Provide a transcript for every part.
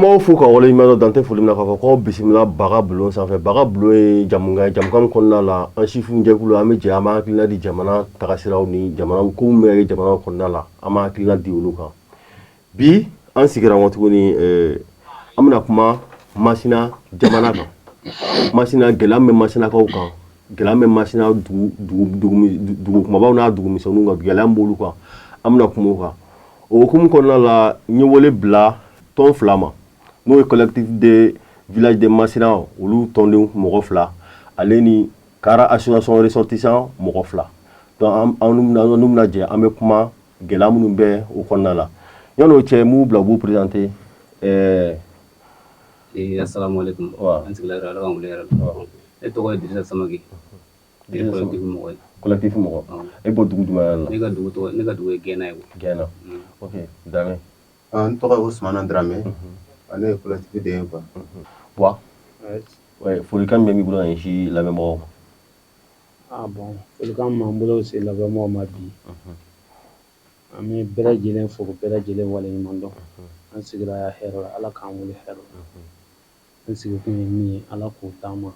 B'aw fo ka waleɲuman dɔn, dan tɛ foli min na, k'a fɔ k'aw bisimila Baga Bulon sanfɛ. Baga Bulon ye jamukan ye, jamukan min kɔnɔna la, an sifin jɛkulu, an bɛ jɛ, an b'an hakilina di jamana tagasiraw ni jamana ko min bɛ kɛ jamana kɔnɔna la, an b'an hakilina di olu kan. Bi an sigira kɔ tuguni, an bɛna kuma Masina jamana kan, Masina gɛlɛya min bɛ Masinakaw kan, gɛlɛya min bɛ Masina dugu kumabaw n'a dugu misɛnninw kan, gɛlɛya min b'olu kan, an bɛna kuma o kan. O hukumu kɔnɔna la, n ye wele bila tɔn fila ma, n'o ye Collectif de village de Masina, olu tɔnden mɔgɔ fila, ale ni Kara association ressortissant mɔgɔ fila. Donc an bɛna jɛ, an bɛ kuma gɛlɛya minnu bɛ o kɔnɔna la. Yan'o cɛ, n b'u bila u b'u présenter. Assalamu alaikum. An sigila yɔrɔ, Ala k'an wuli hɛrɛ la. Ne tɔgɔ ye Dirisa Samake. Ne ye collectif mɔgɔ ye. Collectif mɔgɔ. E bɔ dugu jumɛn la? Ne ka dugu tɔgɔ, ne ka dugu ye Gɛnna ye. Gɛnna, ok. Dramé. N tɔgɔ ye Usumana Dramé. Ne ye collectif den ye quoi. Wa ouais, folikan jumɛn b'i bolo ka ɲɛsin lamɛnbagaw ma? Ah bon, folikan min b'an bolo se lamɛnbagaw ma bi, an bɛ bɛɛ lajɛlen fo, bɛɛ lajɛlen waleɲuman dɔn. An sigira hɛrɛ la, Ala k'an wuli hɛrɛ la. An sigikun ye min ye, Ala k'o d'an ma.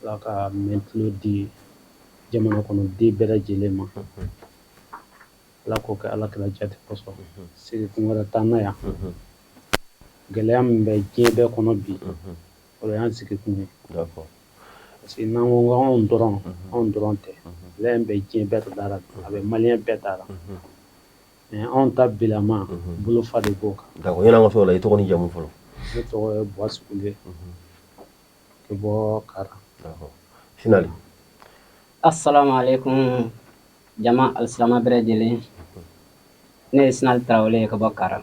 Ala ka mɛn tulo di jamana kɔnɔden bɛɛ lajɛlen ma. Ala k'o kɛ Ala kira jate kosɔn. Sigikun wɛrɛ t'an na yan. Gɛlɛya min bɛ diɲɛ bɛɛ kɔnɔ bi, o y'an sigikun ye. Parce que n'an ko anw dɔrɔn, anw dɔrɔn tɛ. Gɛlɛya in bɛ diɲɛ bɛɛ de da la, a bɛ maliyɛn bɛɛ da la. Mais anw ta bilama, bolofa de b'o kan. D'accord, yan'an ka se o la, i tɔgɔ ni jamu fɔlɔ. Ne tɔgɔ ye Buwa Sugule, ka bɔ Kara. D'accord. Sinali. Assalamu alaikum, jama alisilamɛ bɛɛ lajɛlen. Ne ye Sinali Tarawele ye ka bɔ Kara.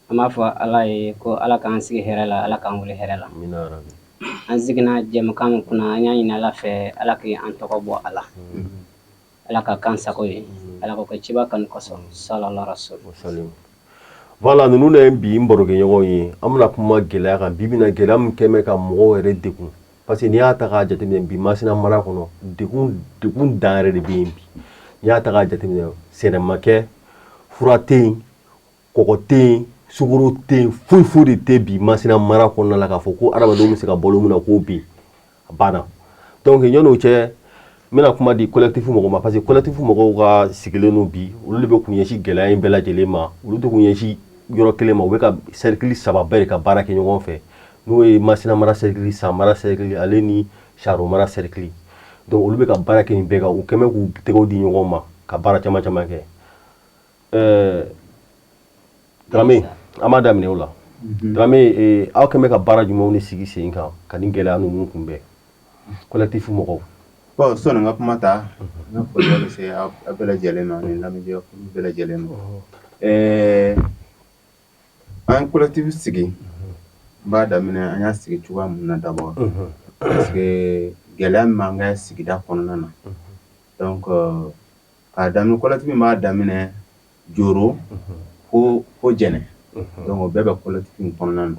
An b'a fɔ Ala ye ko Ala k'an sigi hɛrɛ la, Ala k'an wuli hɛrɛ la. Amina yarabi. An siginna jɛmukan min kunna, an y'a ɲini Ala fɛ, Ala k'an tɔgɔ bɔ a la. Ala ka kan sago ye. Ala k'o kɛ ciba kanu kosɔn. Sallallahu rasul. Wasalim. Voilà, ninnu de ye bi n barokɛɲɔgɔnw ye. An bɛna kuma gɛlɛya kan bi bi in na, gɛlɛya min kɛn bɛ ka mɔgɔw yɛrɛ degun. Parce que n'i y'a ta k'a jateminɛ bi, Masina mara kɔnɔ, degun dan yɛrɛ de bɛ yen bi. N'i y'a ta k'a jateminɛ, sɛnɛ ma kɛ, fura tɛ yen, kɔgɔ tɛ yen, sukaro tɛ yen, foyi foyi de tɛ bi Masina mara kɔnɔna la k'a fɔ ko adamadenw bɛ se ka balo min na k'o bɛ yen, a banna. Donc yan'o cɛ, n bɛna kuma di collectif mɔgɔw ma, parce que collectif mɔgɔw ka sigilen don bi, olu de bɛ k'u ɲɛsin gɛlɛya in bɛɛ lajɛlen ma. Olu tɛ k'u ɲɛsin yɔrɔ kelen ma, u bɛ ka cercle saba bɛɛ de ka baara kɛ ɲɔgɔn fɛ, n'o ye Masina mara cercle, San mara cercle, ale ni Saro mara cercle. Donc olu bɛ ka baara kɛ nin bɛɛ kan, u kɛn bɛ k'u tɛgɛw di ɲɔgɔn ma ka baara caman caman kɛ. Dramé, an b'a daminɛ o la. Dramé, aw kɛn bɛ ka baara jumɛnw de sigi sen kan ka nin gɛlɛya ninnu kunbɛn, collectif mɔgɔw? Bon, sɔnni n ka kuma ta, n ka foli bɛ se aw bɛɛ lajɛlen ma ni lamɛnjɛkulu bɛɛ lajɛlen ma. An ye collectif sigi, n b'a daminɛ an y'a sigi cogoya mun na d'abord, parce que gɛlɛya min b'an ka sigida kɔnɔna na. Donc k'a daminɛ, collectif min b'a daminɛ Joro fo Jɛnɛ, donc o bɛɛ bɛ collectif in kɔnɔna na.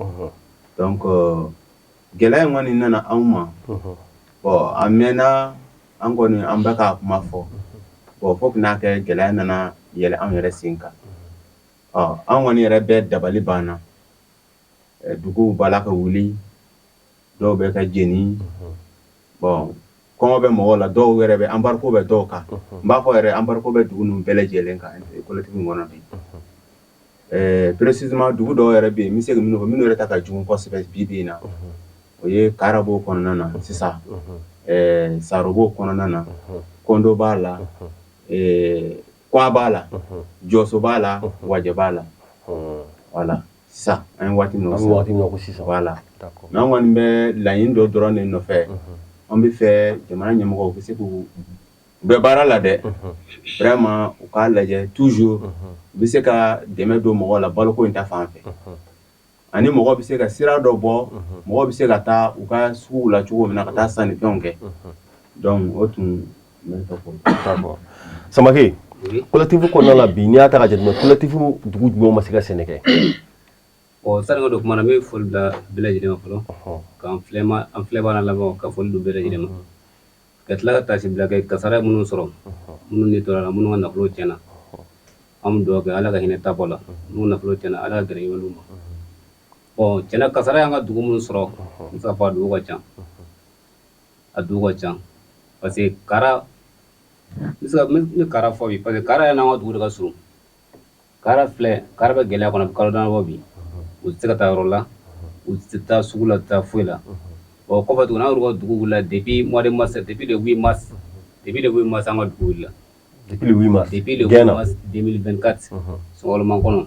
Donc gɛlɛya in kɔni nana anw ma. Bon, a mɛnna, an kɔni an bɛ k'a kuma fɔ. Bon, fo n'a kɛ gɛlɛya nana yɛlɛ anw yɛrɛ sen kan. Ɔ, an kɔni yɛrɛ bɛɛ dabali banna. Duguw b'a la ka wuli, dɔw bɛ ka jeni. Bon, kɔngɔ bɛ mɔgɔw la, dɔw yɛrɛ bɛ embargo bɛ dɔw kan. N b'a fɔ yɛrɛ, embargo bɛ dugu ninnu bɛɛ lajɛlen kan collectif in kɔnɔ bi. Précisément, dugu dɔw yɛrɛ bɛ yen, n bɛ se ka minnu fɔ, minnu yɛrɛ ta ka jugu kosɛbɛ bi bi in na, o ye Kara b'o kɔnɔna na sisan, Saro b'o kɔnɔna na, Kondo b'a la, Kwa b'a la, Jɔso b'a la, Wajɛ b'a la. Voilà, sisan an ye waati min na, an bɛ waati min na ko sisan. Voilà. Mais an kɔni bɛ laɲini dɔ dɔrɔn de nɔfɛ. An bɛ fɛ jamana ɲɛmɔgɔw bɛ se k'u, u bɛ baara la dɛ, vraiment, u k'a lajɛ toujours, u bɛ se ka dɛmɛ don mɔgɔw la baloko in ta fan fɛ, ani mɔgɔ bɛ se ka sira dɔ bɔ, mɔgɔ bɛ se ka taa u ka suguw la cogo min na ka taa sannifɛnw kɛ. Donc o tun bɛ fɛ k'o. D'accord. Samake, collectif kɔnɔna la bi, n'i y'a ta ka jateminɛ, collectif dugu jumɛnw ma se ka sɛnɛ kɛ? Bon, sani ka don kuma na, n bɛ foli bila bɛɛ lajɛlen ma fɔlɔ, k'an filɛma, an filɛbaa n'a lamɛnbagaw, ka foli don bɛɛ lajɛlen ma, ka tila ka taasi bila kɛ kasara minnu sɔrɔ, minnu ni tora la, minnu ka nafolo tiɲɛna. An bɛ dugawu kɛ Ala ka hinɛ taabɔ la n'u nafolo tiɲɛna Ala ka gɛrɛ ɲuman d'u ma. Bon tiɲɛna kasara y'an ka dugu minnu sɔrɔ, n bɛ se k'a fɔ a dugu ka ca, a dugu ka ca parce que Kara, n bɛ se ka n bɛ Kara fɔ bi parce que Kara yɛrɛ n'an ka dugu de ka surun. Kara filɛ, Kara bɛ gɛlɛya kɔnɔ a bɛ kalo damadɔ bɔ bi. U tɛ se ka taa yɔrɔ la, u tɛ taa sugu la, u tɛ taa foyi la. Bon o kɔfɛ tuguni an yɛrɛ ka dugu wulila depuis mois de mars, depuis le 8 mars, depuis le 8 mars an ka dugu wulila. Depuis le 8 mars. Depuis le 8 mars 2024, sunkalo kɔnɔ,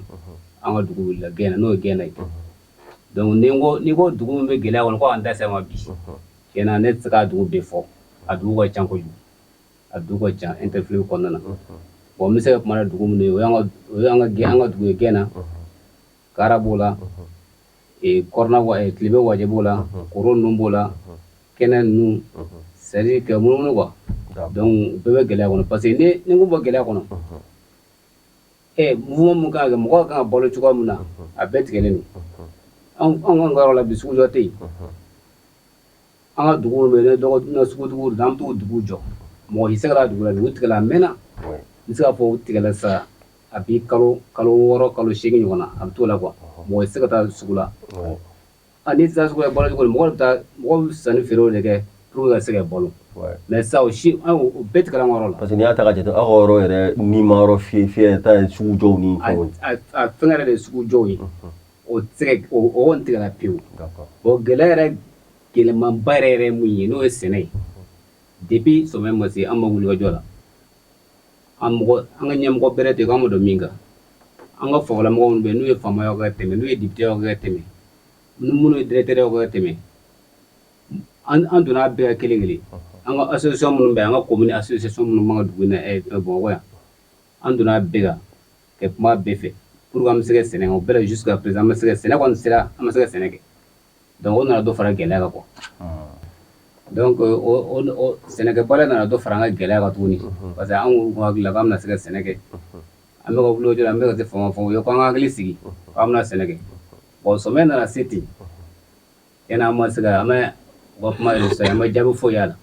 an ka dugu wulila Gɛnna, n'o ye Gɛnna ye. Donc ni n ko n'i ko dugu min bɛ gɛlɛya kɔnɔ ko an da se a ma bi, tiɲɛna ne tɛ se k'a dugu bɛɛ fɔ. A dugu ka ca kojugu. A dugu ka ca interfleuve kɔnɔna na. Bon n bɛ se ka kuma ni dugu minnu ye, o y'an ka dugu ye Gɛnna, Kara b'o la, Kɔrɔna Tilebe Wajɛ b'o la, Koro ninnu b'o la, Kɛnɛ ninnu, c'est à dire que munumunu quoi. Donc bɛɛ bɛ gɛlɛya kɔnɔ parce que ni n ko bɔ gɛlɛya kɔnɔ, mouvement mun kan ka kɛ, mɔgɔw kan ka balo cogoya min na, a bɛɛ tigɛlen don. Anw ka yɔrɔ la bi, sugujɔ tɛ yen. An ka dugu minnu bɛ yen, ne dɔgɔ sugutigiw don, an bɛ t'o dugu jɔ. Mɔgɔ si tɛ se ka taa dugu la bi, u tigɛla a mɛnna. N bɛ se k'a fɔ u tigɛla sisan a bɛ kalo 6, kalo 8 ɲɔgɔn na, a bɛ t'o la quoi. Mɔgɔ tɛ se ka taa sugu la. N'i tɛ taa sugu la, balo cogo di? Mɔgɔ bɛ taa, mɔgɔ bɛ sanni feerew de kɛ pour que ka se ka balo. Mais sisan o si o bɛɛ tigɛla an ka yɔrɔ la. Parce que n'i y'a ta ka jate, aw ka yɔrɔ yɛrɛ nima yɔrɔ fiyɛ ta ye sugujɔw ni fɛnw. A fɛn yɛrɛ de ye sugujɔw ye. O tɛ se ka o kɔni tigɛla pewu. Bon gɛlɛya yɛrɛ gɛlɛmanba yɛrɛ yɛrɛ mun ye, n'o ye sɛnɛ ye. Depuis samiya ma se, an ma wuli ka jɔ la. An mɔgɔ an ka ɲɛmɔgɔ bɛrɛ tɛ k'an ma don min kan. An ka fafolamɔgɔ minnu bɛ yen, n'u ye faamayaw kɛ ka tɛmɛ, n'u ye député kɛ ka tɛmɛ, ni minnu ye directeur kɛ ka tɛmɛ, an donna a bɛɛ kelen kelen. An ka association minnu bɛ yen, an ka commune association minnu b'an ka dugu in na, Bamakɔ yan, an donna a bɛɛ kan ka kuma bɛɛ fɛ pour que an bɛ se ka sɛnɛ kɛ. O bɛɛ la jusqu'à présent an ma se ka sɛnɛ kɔni sera, an ma se ka sɛnɛ kɛ. Donc o nana dɔ fara gɛlɛya kan quoi. Donc o sɛnɛkɛbaliya nana dɔ fara an ka gɛlɛya kan tuguni parce que an ko hakili la k'an bɛna se ka sɛnɛ kɛ. An bɛ ka wuli o la, an bɛ ka se fan o fan, u ye ko an ka hakili sigi k'an bɛna sɛnɛ kɛ. Bon samiya nana se ten, tiɲɛna an ma se ka an bɛ u ka kuma yɛrɛ sɔrɔ, an ma jaabi foyi y'a la.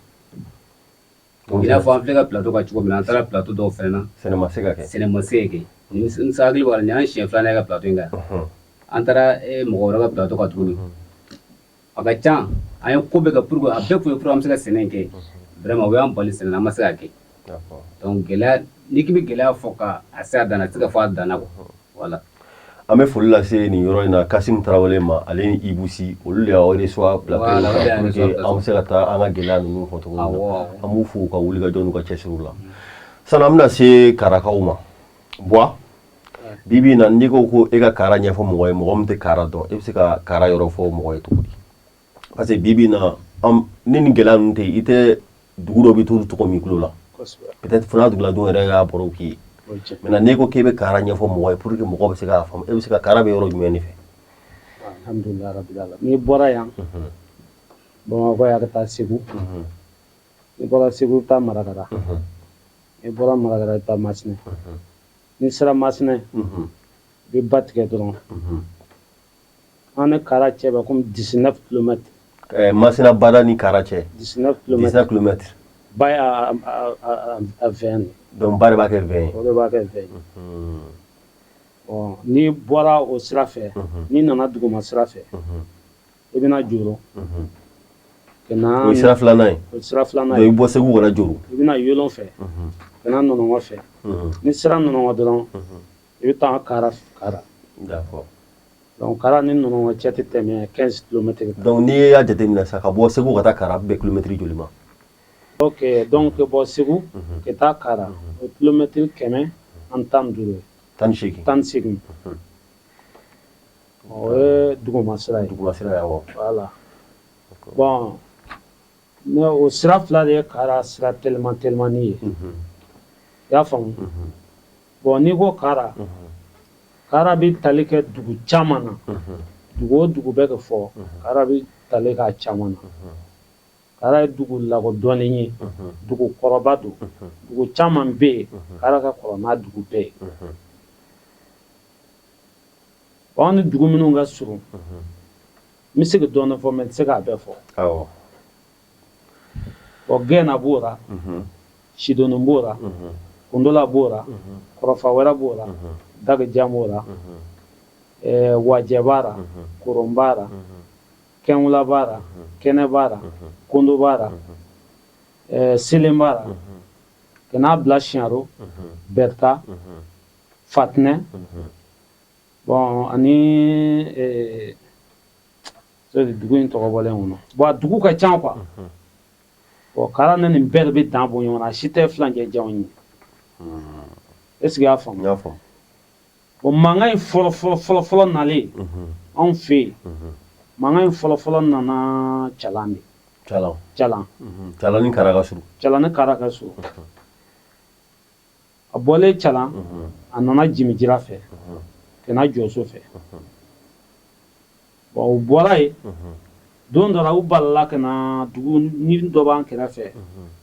I n'a fɔ an filɛ ka plateau kan cogo min na, an taara plateau dɔw fana na. Sɛnɛ ma se ka kɛ. Sɛnɛ ma se ka kɛ. N hakili b'a la, nin y'an siɲɛ filanan ye ka plateau in kan. An taara mɔgɔ wɛrɛ ka plateau kan tuguni. A ka ca an ye ko bɛɛ kɛ pour que a bɛɛ kun ye pour an bɛ se ka sɛnɛ in kɛ. Vraiment u y'an bali sɛnɛ na, an ma se ka kɛ. Donc gɛlɛya, n'i k'i bɛ gɛlɛya fɔ ka a se a dan na, a tɛ se ka fɔ a dan na quoi. Voilà. An bɛ foli lase nin yɔrɔ in na Kasim Tarawele ma, ale ni Ibou Sy, olu de y'aw reçoit plateau in kan pour que an bɛ se ka taa an ka gɛlɛya ninnu fɔ cogo min na. An b'u fo u ka wulikajɔ n'u ka cɛsiriw la. Sani an bɛna se Karakaw ma. Buwa, bi bi in na n'i ko ko e ka Kara ɲɛfɔ mɔgɔ ye, mɔgɔ min tɛ Kara dɔn, e bɛ se ka Kara yɔrɔ fɔ mɔgɔ ye cogo di? Parce que bi bi in na, ni nin gɛlɛya ninnu tɛ yen, i tɛ dugu dɔ bɛ t'olu tɔgɔ min tulo la. Peut-être fo n'a duguladenw yɛrɛ y'a baro k'i ye. Maintenant n'e ko k'e bɛ Kara ɲɛfɔ mɔgɔ ye pour que mɔgɔ bɛ se k'a faamu, e bɛ se ka Kara bɛ yɔrɔ jumɛn de fɛ? Alhamdulilah rabbil alamin. N'i bɔra yan, Bamakɔ yan ka taa Segu. N'i bɔra Segu, i bɛ taa Marakara. N'i bɔra Marakara, i bɛ taa Masina. N'i sera Masina, i bɛ ba tigɛ dɔrɔn. An ni Kara cɛ bɛ komi 19 kilomètres. Masina bada ni Kara cɛ? 19 kilomètres. 19 kilomètres. Ba y'a a 20 de. Donc ba de b'a kɛ 20 ye. O de b'a kɛ 20 ye. Bon n'i bɔra o sira fɛ, n'i nana duguma sira fɛ, i bɛna Joro. Ka na O ye sira filanan ye. O ye sira filanan ye. Donc i bɔ Segu ka na Joro. I bɛna Yolon fɛ, ka na Nɔnɔnkɔ fɛ. N'i sera Nɔnɔnkɔ dɔrɔn, i bɛ taa Kara Kara. D'accord. Donc Kara ni Nɔnɔnkɔ cɛ tɛ tɛmɛ 15 kilomètres kan. Donc n'i y'a jateminɛ sisan, ka bɔ Segu ka taa Kara, a bɛ bɛn kilomètre joli ma? Ok, donc ka bɔ Segu ka taa Kara, o ye kilomètre 115 ye. 18. 18. O ye duguma sira ye. Duguma sira ye, awɔ. Voilà. Bon ne o sira fila de ye Kara sira teliman telimani ye. I y'a faamu? Bon n'i ko Kara, Kara bɛ tali kɛ dugu caman na. Dugu o dugu bɛ ka fɔ, Kara bɛ tali kɛ a caman na. Kara ye dugu lakodɔnnen ye, dugu kɔrɔba don. Dugu caman bɛ yen, Kara ka kɔrɔ n'a dugu bɛɛ ye. Bon an ni dugu minnu ka surun, n bɛ se ka dɔɔnin fɔ mais n tɛ se k'a bɛɛ fɔ. Bon Gɛnna b'o la, Sidoni b'o la. Kondola b'o la, Kɔrɔfa wɛrɛ b'o la, Dagejan b'o la, Wajɛ b'a la, Koron b'a la, Kɛnwula b'a la, Kɛnɛ b'a la, Kondo b'a la, Selen b'a la, ka n'a bila Siyaro, Bɛrita, Fatinɛ, bon ani dugu in tɔgɔ bɔlen kɔnɔ. Bon a dugu ka ca quoi. Bon Kara ni nin bɛɛ de bɛ dan bɔ ɲɔgɔn na, a si tɛ fulancɛ janw ye. Est ce que i y'a faamu? N y'a faamu. Bon, mankan in fɔlɔ fɔlɔ fɔlɔ fɔlɔ nalen anw fɛ yen, mankan in fɔlɔ fɔlɔ nana Calan de. Calan. Calan. Calan ni Kara ka surun. Calan ni Kara ka surun. A bɔlen Calan, a nana Jimijira fɛ ka na Jɔso fɛ. Bon, u bɔra yen, don dɔ la u balala ka na dugu ni dɔ b'an kɛrɛfɛ,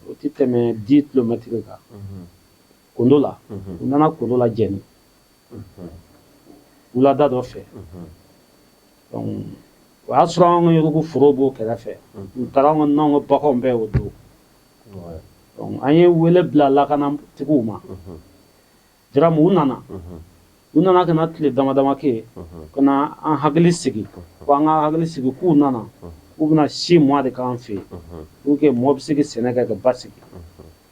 o tɛ tɛmɛ 10 kilomɛtiri kan, Kondola. U nana Kondola jɛni wulada dɔ fɛ. Donc o y'a sɔrɔ an ka yɔrɔ foro b'o kɛrɛfɛ. U taara an ka n'anw ka baganw bɛɛ o don. Donc an ye wele bila lakanatigiw ma. Jaramu, u nana ka na tile dama dama kɛ ka na an hakili sigi, ko an ka hakili sigi, k'u nana, k'u bɛna 6 mois de k'an fɛ yen pour que mɔgɔ bɛ se ka sɛnɛ kɛ ka basigi.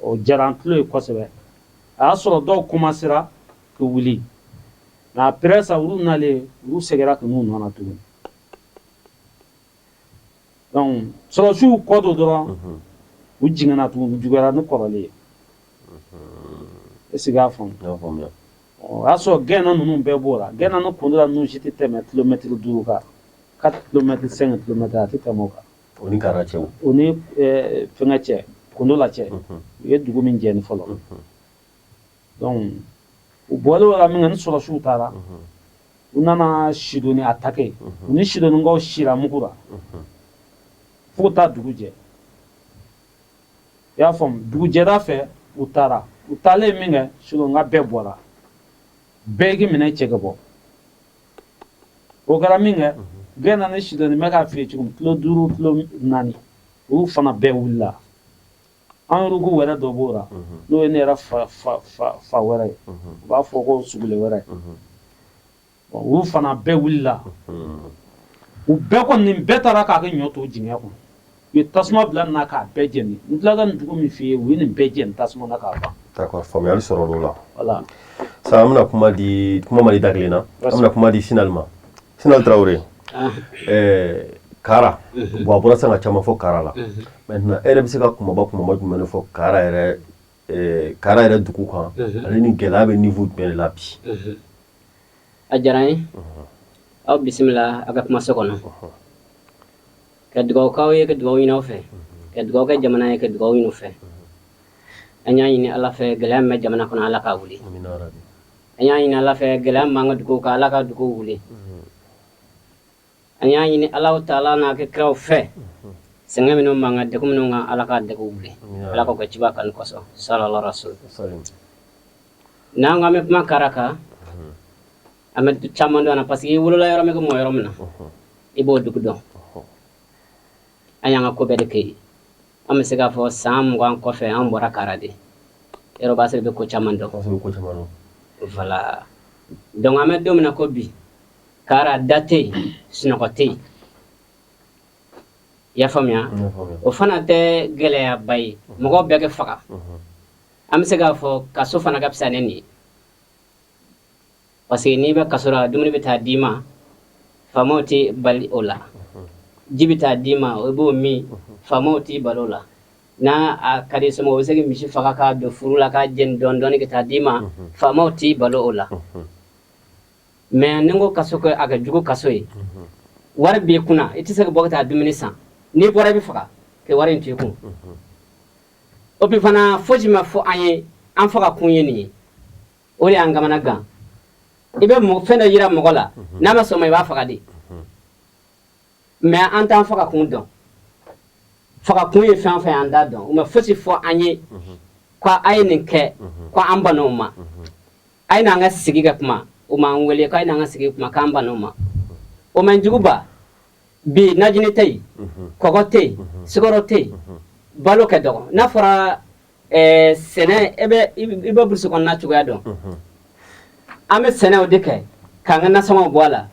O diyara an tulo ye kosɛbɛ. A y'a sɔrɔ dɔw commencera ka wuli, mais après ça, olu nalen, olu seginna ka n'u nɔ na tuguni. Donc sɔrɔdasiw kɔ don dɔrɔn, u jiginna tuguni, u juguyara ni kɔrɔlen ye. Est ce que i y'a faamu? N y'a faamuya. O y'a sɔrɔ Gɛnna ninnu bɛɛ b'o la. Gɛnna ni Kondola ninnu si tɛ tɛmɛ kilomɛtiri 5 kan, 4 kilomètres, 5 kilomètres, a tɛ tɛmɛ o kan. O ni Kara cɛ o. O ni fɛngɛ cɛ, Kondola cɛ, u ye dugu min jɛni fɔlɔ. Donc u bɔlen o la min kɛ, ni sɔrɔdasiw taara, u nana Sidoni attaquer. U ni Sidonikaw sira mugu la fo ka taa dugu jɛ. I y'a faamu? Dugu jɛda fɛ, u taara. U taalen min kɛ, Sidonika bɛɛ bɔra, bɛɛ k'i minɛ cɛ ka bɔ. O kɛra min kɛ, Gɛnna ni Sidoni bɛ k'a f'i ye cogo min, kilo 5, kilo 4, olu fana bɛɛ wulila. An yurugu wɛrɛ dɔ b'o la, n'o ye ne yɛrɛ fa fa fa fa wɛrɛ ye, u b'a fɔ ko Sugule wɛrɛ. Olu fana bɛɛ wulila. U bɛɛ kɔni, nin bɛɛ taara k'a kɛ ɲɔ to jigiɲɛ kɔnɔ. U ye tasuma bila nin na k'a bɛɛ jeni. N tilala ka nin dugu min f'i ye, u ye nin bɛɛ jeni tasuma na k'a ban. D'accord, faamuyali sɔrɔ l'o la. Voilà. Sa, an bɛna kuma di, kuma ma di da kelen na, an bɛna kuma di Sinali ma. Sinali Tarawele, Kara, bon, a bɔra sisan ka caman fɔ Kara la. Maintenant, e yɛrɛ bɛ se ka kumaba kumaba jumɛn de fɔ Kara yɛrɛ, Kara yɛrɛ dugu kan, ale ni gɛlɛya bɛ niveau jumɛn de la bi? A diyara n ye. Aw bisimila a ka kumaso kɔnɔ, ka dugawu k'aw ye, ka dugawu ɲini aw fɛ, ka dugawu kɛ jamana ye, ka dugawu ɲini u fɛ. An y'a ɲini Ala fɛ, gɛlɛya min bɛ jamana kɔnɔ, Ala k'a wuli. An y'a ɲini Ala fɛ, gɛlɛya min b'an ka duguw kan, Ala ka duguw wuli. An y'a ɲini Ala taala n'a kɛ kiraw fɛ, sɛgɛn minnu b'an kan, degun minnu kan, Ala ka degun wuli. Ala k'o kɛ ciba kanu kosɔn, sallallahu rasul. N'an ko an bɛ kuma Kara kan, an bɛ caman dɔn na, parce que i wolola yɔrɔ min, ka mɔ yɔrɔ min na, i b'o dugu dɔn. An y'an ka ko bɛɛ de kɛ yen. An bɛ se k'a fɔ san 20 kɔfɛ, an bɔra Kara de. Yɔrɔ b'a sɔrɔ i bɛ ko caman dɔn. Voilà. Donc an bɛ don min na ko bi, Kara da tɛ yen, sunɔgɔ tɛ yen. I y'a faamuya? O fana tɛ gɛlɛyaba ye, mɔgɔw bɛɛ kɛ faga. An bɛ se k'a fɔ kaso fana ka fisa ni nin ye, parce que n'i bɛ kaso la, dumuni bɛ taa d'i ma, faamaw tɛ bali o la. Ji bɛ taa d'i ma, o b'o min, faamaw t'i bali o la. N'a a ka di somɔgɔw, u bɛ se ka misi faga k'a don furu la k'a jeni dɔɔni dɔɔni ka taa d'i ma, faamaw t'i bali o la. Mais ni n ko kaso kɛ, a ka jugu kaso ye. Wari b'i kunna, i tɛ se ka bɔ ka taa dumuni san. N'i bɔra, i bɛ faga ka wari in to i kun. O puis fana, fosi ma fɔ an ye an faga kun ye nin ye. O de y'an kamana gan. I bɛ fɛn dɔ yira mɔgɔ la, n'a ma sɔn ma, i b'a faga de. Mais an t'an faga kun dɔn. Faga kun ye fɛn o fɛn, an t'a dɔn. U ma fosi fɔ an ye ko a ye nin kɛ, ko an ban'o ma. A ye n'an ka sigi ka kuma, u m'an wele k'a ye n'an ka sigi kuma k'an ban'o ma. O ma juguba bi, najini tɛ yen, kɔgɔ tɛ yen, sukaro tɛ yen, balo kɛ dɔgɔ. N'a fɔra Sɛnɛ, i bɛ burusi kɔnɔna cogoya dɔn. An bɛ sɛnɛw de kɛ k'an ka nasɔngɔw bɔ a la,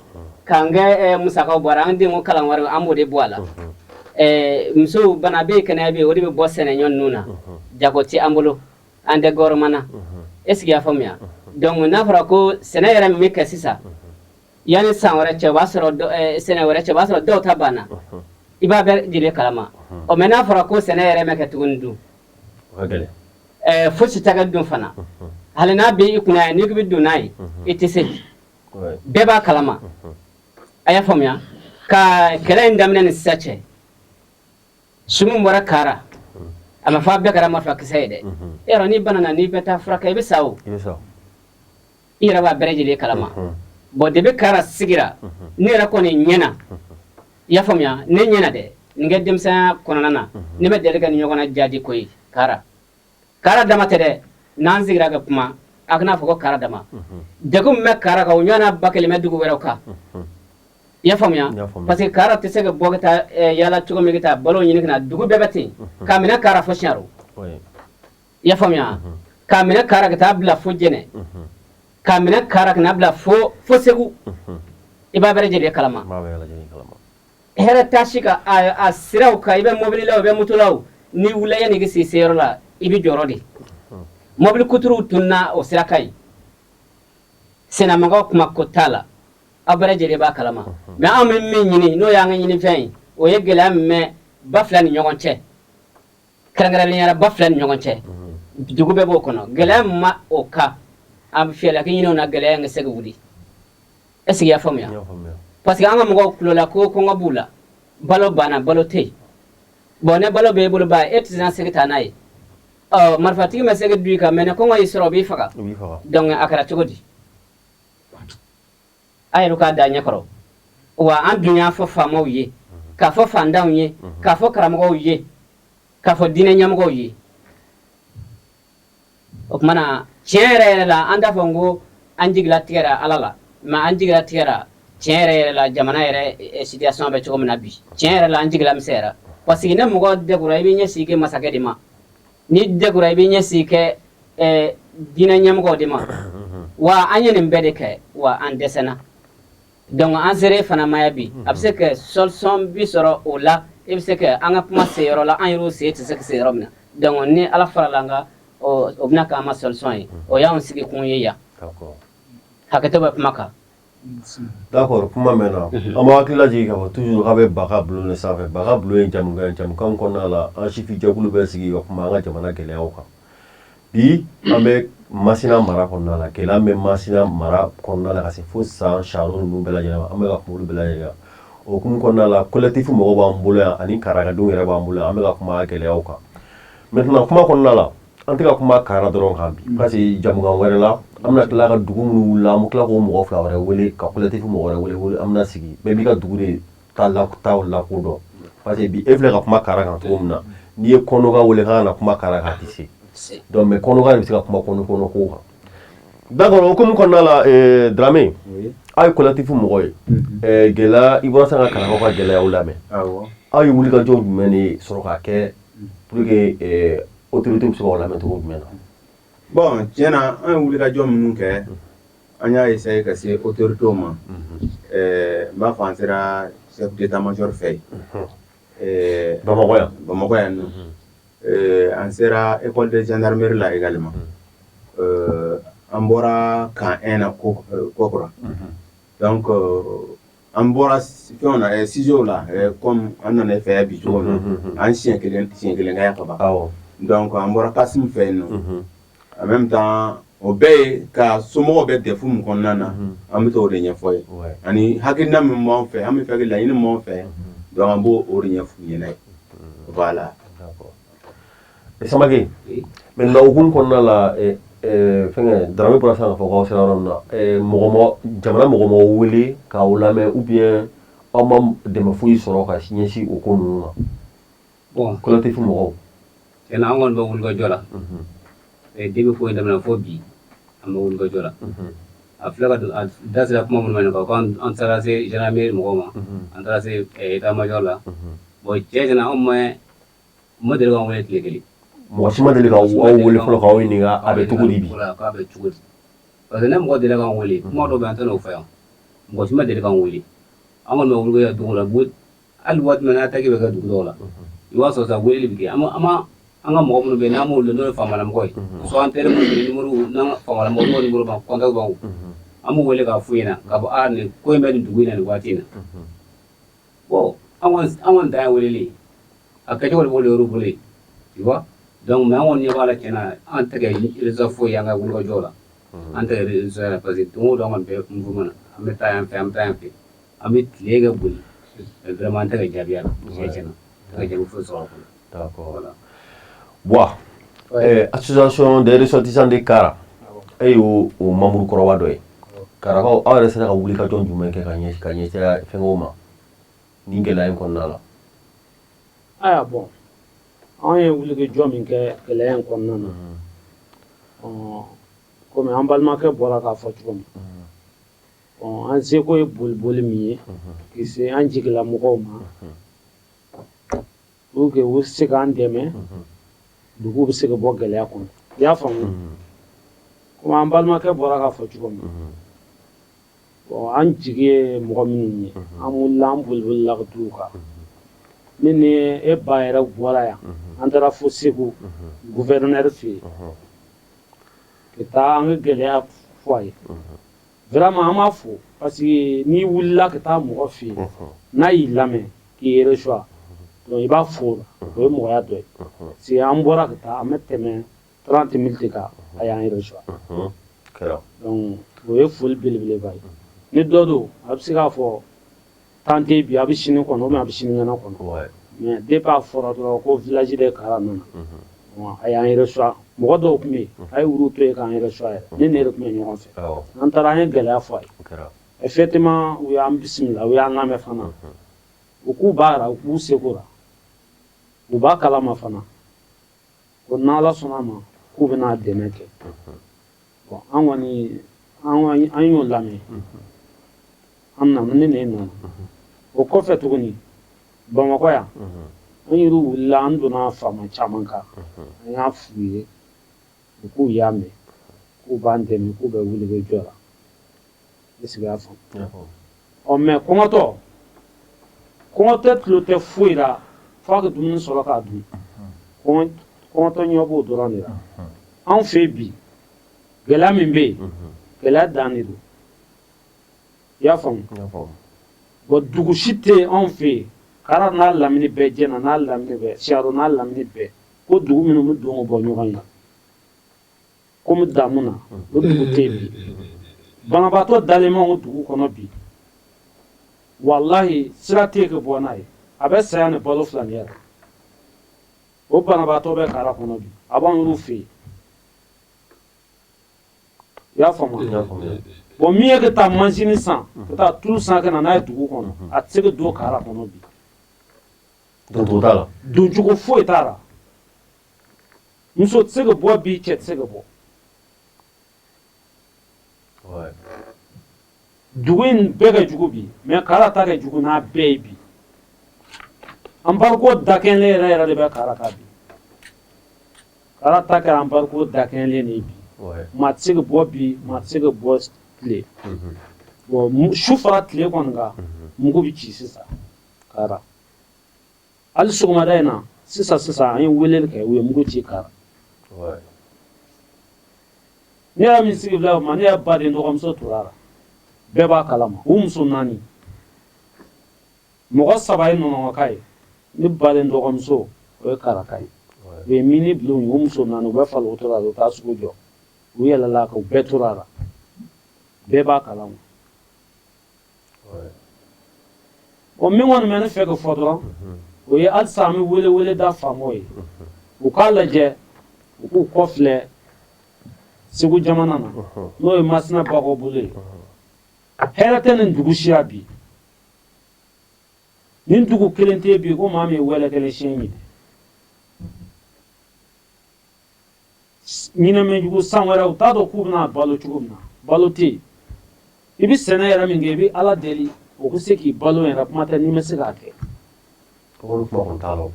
k'an ka musakaw bɔ a la, an denw kalan wari, an b'o de bɔ a la. Musow bana bɛ yen, kɛnɛya bɛ yen, o de bɛ bɔ sɛnɛ ɲɔ ninnu na. Jago tɛ an bolo, an tɛ gouvernement na. Est ce que i y'a faamuya? Donc n'a fɔra ko sɛnɛ yɛrɛ min bɛ kɛ sisan, yanni san wɛrɛ cɛ, o b'a sɔrɔ sɛnɛ wɛrɛ cɛ, o b'a sɔrɔ dɔw ta banna, i b'a bɛɛ lajɛlen kalama. Ɔ, mais n'a fɔra ko sɛnɛ yɛrɛ ma kɛ tuguni dun, fosi tɛ kɛ dun fana. Hali n'a bɛ i kunna yan, n'i ko i bɛ don n'a ye, i tɛ se. Bɛɛ b'a kalama. A y'a faamuya, ka kɛlɛ in daminɛ ni sisan cɛ, sumu bɔra Kara, a ma fɔ a bɛɛ kɛra marifakisɛ ye dɛ. E yɔrɔ, n'i banana, n'i bɛ taa furakɛ, i bɛ sa o. I yɛrɛ b'a bɛɛ lajɛlen kalama. Bon, depuis Kara sigira, ne yɛrɛ kɔni ɲɛna, i y'a faamuya, ne ɲɛna dɛ. Nin kɛ denmisɛnya kɔnɔna na, ne bɛ deli ka nin ɲɔgɔn na jadi ko ye. Kara, Kara dama tɛ dɛ. N'an sigira ka kuma, a kana fɔ ko Kara dama. Degun min bɛ Kara kan, o ɲɔgɔnna 1000 bɛ dugu wɛrɛw kan. I y'a faamuya? Parce que Kara tɛ se ka bɔ ka taa yala cogo min ka taa balo ɲini ka na, dugu bɛɛ bɛ ten, k'a minɛ Kara fo Siyaro. I y'a faamuya? K'a minɛ Kara ka taa bila fo Jɛnɛ, k'a minɛ Kara ka na bila fo Segu, i b'a bɛɛ lajɛlen kalama. Hɛrɛ t'a si kan a siraw kan. I bɛ mobili la o, i bɛ moto la o, n'i wulila, yanni i ka se seyɔrɔ la, i bɛ jɔrɔ de. Mobili kuturuw tununa o sira kan yen. Sennamɔgɔw kuma ko t'a la, aw bɛɛ lajɛlen b'a kalama. Mais anw bɛ min ɲini, n'o y'an ka ɲinifɛn ye, o ye gɛlɛya min bɛ ba fila ni ɲɔgɔn cɛ, kɛrɛnkɛrɛnnenya la ba fila ni ɲɔgɔn cɛ, dugu bɛɛ b'o kɔnɔ. Gɛlɛya min ma o kan, an bɛ fiyɛla ɲini o na, gɛlɛya in ka se ka wuli. Est ce que i y'a faamuya? Parce que an ka mɔgɔw tulo la ko kɔngɔ b'u la, balo banna, balo tɛ yen. Bon, ne balo b'e bolo ba, e tɛ se ka taa n'a ye. Ɔ, marifatigi ma se ka du i kan, mais ni kɔngɔ y'i sɔrɔ, o b'i faga. Donc a kɛra cogo di? A yɛrɛ k'a da ɲɛkɔrɔ wa. An dun y'a fɔ faamaw ye, k'a fɔ fantanw ye, k'a fɔ karamɔgɔw ye, k'a fɔ diinɛ ɲɛmɔgɔw ye. O tuma na, tiɲɛ yɛrɛ yɛrɛ la, an t'a fɔ n ko an jigila tigɛra Ala la, mais an jigila tigɛra tiɲɛ yɛrɛ yɛrɛ la, jamana yɛrɛ situation bɛ cogo min na bi. Tiɲɛ yɛrɛ la, an jigila misɛnyara, parce que ne mɔgɔ degura, i bɛ ɲɛsin kɛ masakɛ de ma. Ni degura, i bɛ ɲɛsin kɛ diinɛ ɲɛmɔgɔw de ma. Wa an ye nin bɛɛ de kɛ, wa an dɛsɛna. Donc an sere fana ma bi, a bɛ se ka solution bi sɔrɔ o la. I bɛ se ka an ka kuma se yɔrɔ la, an yɛrɛ sen tɛ se ka se yɔrɔ min na. Donc ni Ala farala an kan, o bɛna k'an ma solution ye. O y'anw sigi kun ye yan. Hakɛto bɛ kuma kan. D'accord, kuma mɛnna. An b'a hakili lajigin k'a fɔ toujours k'a bɛ Baga bulon de sanfɛ. Baga bulon ye jamukan ye, jamukan kɔnɔna la, an sifin jɛkulu bɛ sigi ka kuma an ka jamana gɛlɛyaw kan. Bi, an bɛ Masina mara kɔnɔna la. Gɛlɛya bɛ Masina mara kɔnɔna la ka se fo san Saro ninnu bɛɛ lajɛlen ma. An bɛ ka kuma olu bɛɛ lajɛlen kan. O hukumu kɔnɔna la, collectif mɔgɔw b'an bolo yan, ani Karakadenw yɛrɛ b'an bolo yan. An bɛ ka kuma gɛlɛyaw kan. Maintenant, kuma kɔnɔna la, an tɛ ka kuma Kara dɔrɔn kan bi, parce que jamukan wɛrɛ la, an bɛna tila ka dugu minnu wulila, an bɛ tila k'o mɔgɔ fila wɛrɛ wele, ka collectif mɔgɔ wɛrɛ wele. An bɛna sigi, bɛɛ b'i ka dugu de ta la, ta lakodɔn, parce que bi, e filɛ ka kuma Kara kan cogo min na, n'i ye Kɔnɔka wele k'a kana kuma Kara kan, a tɛ se. Donc mais Kɔnɔka de bɛ se ka kuma kɔnɔ kɔnɔ ko kan. D'accord, o hukumu kɔnɔna la, Dramé, aw ye collectif mɔgɔ ye. Gɛlɛya, i bɔra sisan ka Karakaw ka gɛlɛyaw lamɛn. Aw ye wulikajɔ jumɛn de sɔrɔ ka kɛ pour que autorité bɛ se k'aw lamɛn cogo jumɛn na? Bon, tiɲɛ na, an ye wulikajɔ minnu kɛ, an y'a essayer ka se autorités ma. N b'a fɔ, an sera chef d'état-major fɛ yen. Bamakɔ yan? Bamakɔ yan nɔ. An sera école de gendarmerie la également. An bɔra camp 1 na Kokura. Donc an bɔra fɛnw na, ciseaux la, comme an nana e fɛ yan bi cogo min na, an siɲɛ kelen kɛ yan ka ban. Donc an bɔra Kasimu fɛ yen nɔ. En même temps, o bɛɛ ye ka somɔgɔw bɛ DEF min kɔnɔna na, an bɛ t'o de ɲɛfɔ ye. Ani hakilina min b'an fɛ, an bɛ fɛ ka laɲini min b'an fɛ, donc an b'o o de ɲɛf'u ɲɛna ye. Voilà. D'accord. Samake, maintenant hukumu kɔnɔna la, fɛnkɛ Dramé bɔra sisan k'a fɔ k'aw sera yɔrɔ min na, mɔgɔ ma jamana mɔgɔ m'aw wele k'aw lamɛn, ou bien aw ma dɛmɛ foyi sɔrɔ ka ɲɛsin o ko ninnu ma? Bon. Collectif mɔgɔw. Tiɲɛna, an kɔni bɛ wulikajɔ la. Depuis ko in daminɛ fo bi, an bɛ wulikajɔ la. A filɛ ka don, a da sera kuma minnu ma, ko an taara se gendarmerie mɔgɔw ma, an taara se état major la. Bon, tiɲɛ tiɲɛ na, anw ma deli k'an wele tile kelen. Mɔgɔ si ma deli k'aw wele fɔlɔ k'aw ɲininka a bɛ cogo di bi? Voilà, k'a bɛ cogo di, parce que ne mɔgɔ delila k'an wele, kuma dɔw bɛ yen, an tɛ n'o fɔ yan. Mɔgɔ si ma deli k'an wele. An kɔni bɛ wuli kɛ dugu la, hali waati min na attaque bɛ kɛ dugu dɔw la, i b'a sɔrɔ sa weleli bɛ kɛ. An ka mɔgɔ minnu bɛ yen, n'an b'olu n'o ye faamalamɔgɔ ye, soit an teri minnu bɛ yen, numéro n'an faamalamɔgɔ n'o numéro b'an contact b'an kun, an b'u wele k'a f'u ɲɛna k'a fɔ aa, nin ko in bɛ nin dugu in na nin waati in na. Bon, an kɔni dan ye weleli ye, a kɛcogo de b'olu yɛrɛ bolo yen, tu vois. Donc mais an kɔni ɲɛ b'a la, tiɲɛ na, an tɛ kɛ résultat foyi ye an ka wulikajɔ la. An tɛ kɛ résultat la, parce que don o don an kɔni bɛ mouvement na, an bɛ taa yan fɛ, an bɛ taa yan fɛ, an bɛ tile kɛ boli, mais vraiment an tɛ ka jaabi a la. Tiɲɛ na, an tɛ ka jaabi foyi sɔrɔ a kɔnɔ. D'accord. Bon, association des ressortissants de Kara, e y'o o membre kɔrɔba dɔ ye. Karakaw, aw yɛrɛ sera ka wuli ka jɔ jumɛn kɛ ka ɲɛsin fɛngɛw ma nin gɛlɛya in kɔnɔna la? Aya, bon, an ye wulikajɔ min kɛ gɛlɛya in kɔnɔna na, komi an balimakɛ bɔra k'a fɔ cogo min, an seko ye boliboli min ye k'i se an jigila mɔgɔw ma pour que u se k'an dɛmɛ, dugu bɛ se ka bɔ gɛlɛya kɔnɔ. I y'a faamu? Komi an balimakɛ bɔra k'a fɔ cogo min, bon, an jigi ye mɔgɔ minnu ye, an wulila, an bolibolila ka t'u kan. Ne ni e ba yɛrɛ bɔra yan, an taara fo Segu gouverneur fɛ yen ka taa an ka gɛlɛya fɔ a ye. Vraiment, an b'a fo, parce que n'i wulila ka taa mɔgɔ fɛ yen, n'a y'i lamɛn k'i reçoit, donc i b'a fo o la, o ye mɔgɔya dɔ ye. Parce que an bɔra ka taa, an bɛ tɛmɛ 30 minutes kan, a y'an reçoit. Donc o ye foli belebeleba ye. Ni dɔ don, a bɛ se k'a fɔ tan tɛ bi, a bɛ sini kɔnɔ ou bien a bɛ sinikɛnɛ kɔnɔ. Mais depuis a fɔra dɔrɔn ko village de Kara nana, a y'an reçoit. Mɔgɔ dɔw tun bɛ yen, a ye wuru to yen k'an reçoit yɛrɛ. Ne ni e de tun bɛ ɲɔgɔn fɛ. An taara, an ye gɛlɛya fɔ a ye. Effectivement, u y'an bisimila, u y'an lamɛn fana. U k'u b'a la, u k'u seko la, u b'a kalama fana ko n'Ala sɔnna a ma, k'u bɛna dɛmɛ kɛ. Bon, an kɔni an y'o lamɛn, an nana, ne ni e nana. O kɔfɛ tuguni, Bamakɔ yan, an yɛrɛ wulila, an donna faama caman kan, an y'a f'u ye, u k'u y'a mɛn, k'u b'an dɛmɛ, k'u bɛ wuli bɛ jɔ la. Est ce que i y'a faamu? Ɔ, mais kɔngɔtɔ tulo tɛ foyi la f'a ka dumuni sɔrɔ k'a dun. Kɔngɔtɔ ɲɛ b'o dɔrɔn de la. Anw fɛ yen bi, gɛlɛya min bɛ yen, gɛlɛya dan de don. I y'a faamu? Bon, dugu si tɛ yen anw fɛ yen, Kara n'a lamini bɛɛ, Jɛna n'a lamini bɛɛ, Siyaro n'a lamini bɛɛ, ko dugu minnu bɛ don ka bɔ ɲɔgɔn ye komi damu na, o dugu tɛ yen bi. Banabaatɔ dalen b'anw ka dugu kɔnɔ bi, walahi, sira tɛ yen ka bɔ n'a ye, a bɛ saya ni balo fila ɲɛ la. O banabaatɔ bɛ Kara kɔnɔ bi, a b'an yɛrɛw fɛ yen. I y'a faamu? Bon, min ye ka taa mansin san, ka taa tulu san ka na n'a ye dugu kɔnɔ, a tɛ se ka don Kara kɔnɔ bi. Doncogo t'a la. Doncogo foyi t'a la. Muso tɛ se ka bɔ bi, cɛ tɛ se ka bɔ. Dugu in bɛɛ ka jugu bi, mais Kara ta ka jugu n'a bɛɛ ye bi. Embargo dakɛnlen yɛrɛ yɛrɛ de bɛ Kara kan bi. Kara ta kɛra embargo dakɛnlen de ye bi. Maa tɛ se ka bɔ bi, maa tɛ se ka bɔ tile. Bon, su fara tile kɔni kan, mugu bɛ ci sisan Kara. Hali sɔgɔmada in na sisan sisan, an ye weleli kɛ, u ye mugu ci Kara. Ne yɛrɛ min sigi filɛ o ma, ne yɛrɛ baden dɔgɔmuso tora a la, bɛɛ b'a kalama. U muso naani, mɔgɔ saba ye nɔnɔka ye, ne baden dɔgɔmuso o ye Karaka ye. U ye mini bulon ye, u muso naani, u bɛ fali wotoro la, u taa sugu jɔ, u yɛlɛla kan, u bɛɛ tora a la, bɛɛ b'a kalama. O min kɔni bɛ ne fɛ ka fɔ dɔrɔn, o ye halisa an bɛ wele wele da faamaw ye, u k'a lajɛ, u k'u kɔ filɛ Segu jamana na, n'o ye Masina Bakɔ bolo ye. Hɛrɛ tɛ nin dugu siya bi. Nin dugu kelen tɛ bi ko maa min ye wɛlɛ kelen siɲɛ ɲini ɲinɛmɛjugu. San wɛrɛ, u t'a dɔn k'u bɛna balo cogo min na, balo tɛ yen. I bɛ sɛnɛ yɛrɛ min kɛ, i bɛ Ala deli o bɛ se k'i balo yɛrɛ, kuma tɛ n'i ma se k'a kɛ. Olu kuma kɔni t'a la.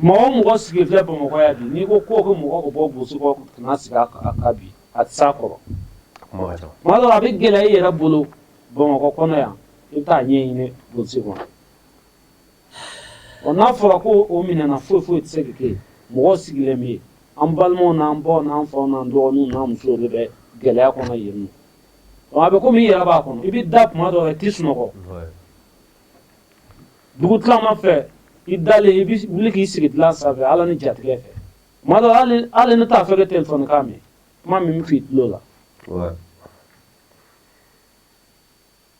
Mɔgɔ o mɔgɔ sigi filɛ Bamakɔ yan bi, n'i ko ko mɔgɔ ka bɔ burusi kɔnɔ ka na sigi a kan bi, a tɛ s'a kɔrɔ. Kuma ka ca. Tuma dɔ la a bɛ gɛlɛya i yɛrɛ bolo Bamakɔ kɔnɔ yan, i bɛ taa ɲɛɲini burusi kɔnɔ. Ɔ n'a fɔra ko o minɛna, foyi foyi tɛ se ka kɛ yen. Mɔgɔw sigilen bɛ yen, an balimaw n'an baw n'an faw n'an dɔgɔninw n'an musow de bɛ gɛlɛya kɔnɔ yen nɔ. Donc a bɛ komi i yɛrɛ b'a kɔnɔ, i bɛ da tuma dɔ la i tɛ sunɔgɔ. Dugu tilama fɛ i dalen, i bɛ wuli k'i sigi dilan sanfɛ, Ala ni jatigɛ fɛ. Tuma dɔ la hali ne t'a fɛ ka telefɔni kan mɛn, kuma min bɛ f'i tulo la.